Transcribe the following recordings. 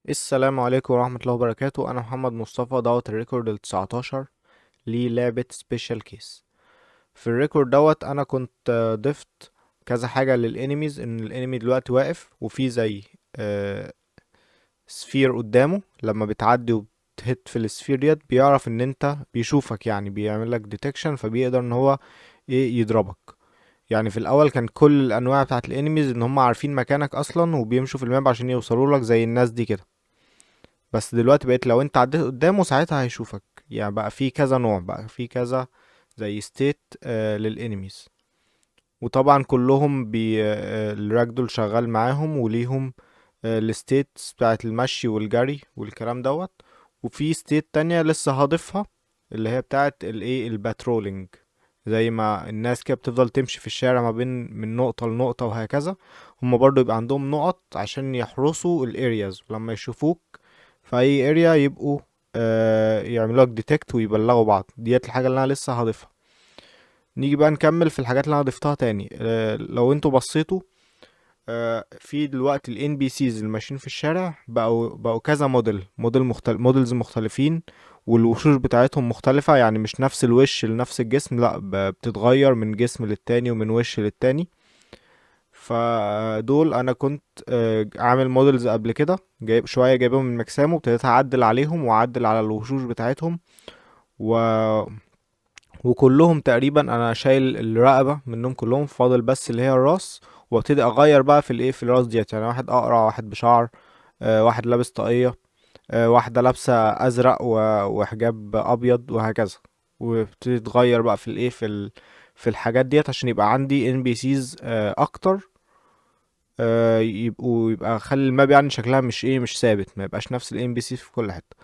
السلام عليكم ورحمة الله وبركاته. أنا محمد مصطفى، دوت ال record ال19 للعبة Special Case. في ال record دوت أنا كنت ضفت كذا حاجة لل enemies، إن ال enemy دلوقتي واقف وفي زي sphere قدامه، لما بتعدي وبت hit في ال sphere ديت بيعرف إن أنت بيشوفك، يعني بيعمل لك detection، فبيقدر إن هو يضربك. في الاول كان كل الانواع بتاعت ال enemies ان هم عارفين مكانك اصلا وبيمشوا في ال map عشان يوصلوا لك زي الناس دي كده، بس دلوقتي بقيت لو انت عديت قدامه ساعتها هيشوفك. بقى في كذا نوع، بقى في كذا زي state لل enemies، وطبعا كلهم ال ragdoll شغال معاهم وليهم ال states بتاعت المشي والجري والكلام دوت. وفي state تانية لسه هضيفها اللي هي بتاعت ال patrolling، زي ما الناس كده بتفضل تمشي في الشارع ما بين من نقطة لنقطة وهكذا، هم برضو يبقى عندهم نقط عشان يحرسوا ال areas، ولما يشوفوك في اي area يبقوا يعملوا لك detect ويبلغوا بعض. ديت الحاجة اللي انا لسه هضيفها. نيجي بقى نكمل في الحاجات اللي انا ضفتها تاني. لو انتوا بصيتوا، في دلوقتي ال NPCs اللي ماشيين في الشارع بقوا كذا موديل، موديلز مختلفين، والوشوش بتاعتهم مختلفة، يعني مش نفس الوش لنفس الجسم، لا، بتتغير من جسم للتاني ومن وش للتاني. فدول انا كنت عامل models قبل كده، جايب شوية جايبهم من مكسامو، وابتديت اعدل عليهم واعدل على الوشوش بتاعتهم، وكلهم تقريبا انا شايل الرقبة منهم كلهم، فاضل بس اللي هي الراس، وابتدي اغير بقى في الايه، في الراس ديت، يعني واحد اقرع، واحد بشعر، واحد لابس طاقية، واحدة لابسة ازرق وحجاب ابيض وهكذا. وابتدي تغير بقى في الايه، في الحاجات ديت عشان يبقى عندي NPCs، اكتر، يبقى خلي ال map شكلها مش ثابت، ما يبقاش نفس ال NPC في كل حتة.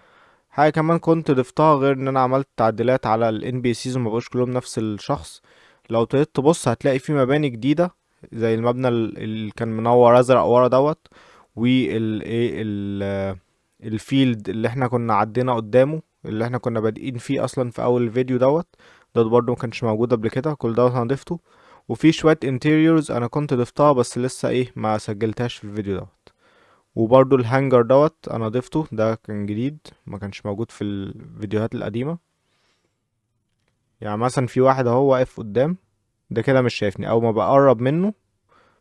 حاجة كمان كنت ضفتها غير ان انا عملت تعديلات على ال NPCs وما بقوش كلهم نفس الشخص، لو ابتديت تبص هتلاقي في مباني جديدة زي المبنى اللي كان منور ازرق ورا دوت، وال ايه ال field اللي احنا كنا عدينا قدامه، اللي احنا كنا بادئين فيه اصلا في اول الفيديو دوت، ده برضو ما كانش موجود قبل كده، كل دوت انا ضفته. وفي شوية interiors انا كنت ضفتها بس لسه ما سجلتهاش في الفيديو دوت. وبرضو الهانجر دوت انا ضفته، ده كان جديد ما كانش موجود في الفيديوهات القديمة. مثلا في واحد اهو واقف قدام ده كده مش شايفني، اول ما بقرب منه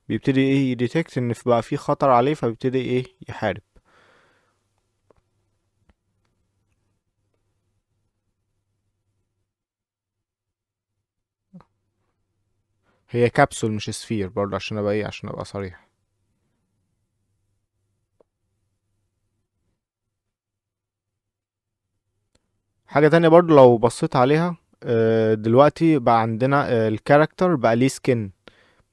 بيبتدي يديتكت ان بقى في خطر عليه، فبيبتدي يحارب. هي كابسول مش sphere برضه، عشان ابقى صريح. حاجة تانية برضو لو بصيت عليها، دلوقتي بقى عندنا، ال character بقى ليه skin،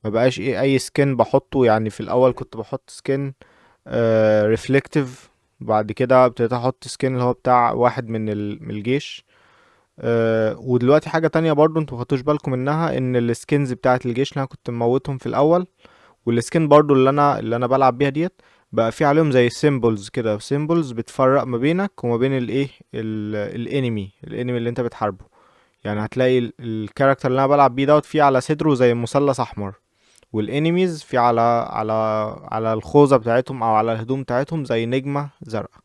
ما بقاش اي skin بحطه. في الاول كنت بحط skin، reflective، بعد كده ابتديت احط skin اللي هو بتاع واحد من الجيش. ودلوقتي حاجة تانية برضو انتوا ما خدتوش بالكم منها، ان ال skins بتاعت الجيش اللي انا كنت مموتهم في الاول، وال skin برضو اللي انا بلعب بيها ديت، بقى في عليهم زي symbols كده، symbols بتفرق ما بينك وما بين الانمي اللي انت بتحاربه. هتلاقي ال character اللي انا بلعب بيه دوت في على صدره زي مثلث احمر، وال enemies في على الخوذه بتاعتهم او على الهدوم بتاعتهم زي نجمه زرقاء.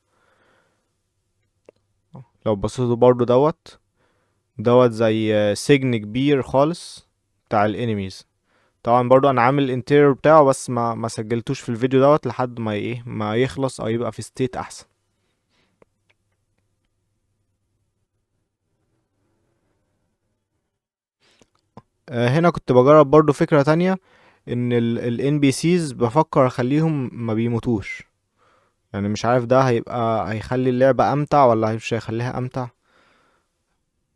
لو بصيتوا برضو دوت زي سجن كبير خالص بتاع ال enemies. طبعا برضو انا عامل ال interior بتاعه، بس ما سجلتوش في الفيديو دوت لحد ما يخلص او يبقى في state احسن. هنا كنت بجرب برضو فكرة تانية، ان ال NPCs بفكر اخليهم ما بيموتوش. مش عارف ده هيخلي اللعبة امتع ولا مش هيخليها امتع.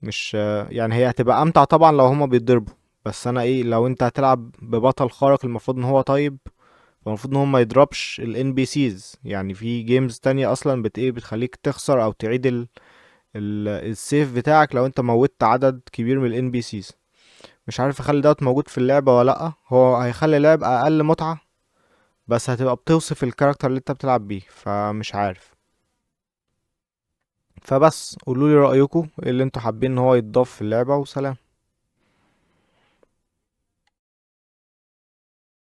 مش، يعني هي هتبقى امتع طبعا لو هما بيتضربوا، بس انا لو انت هتلعب ببطل خارق المفروض ان هو طيب، فالمفروض ان هو ما يضربش ال NPCs. في games تانية اصلا بتخليك تخسر او تعيد ال save بتاعك لو انت موتت عدد كبير من ال NPCs. مش عارف اخلي دوت موجود في اللعبة ولا لأ. هو هيخلي اللعبة اقل متعة، بس هتبقى بتوصف ال character اللي انت بتلعب بيه، فمش عارف. فبس قولولي رأيكم ايه اللي انتوا حابين ان هو يتضاف في اللعبة، وسلام.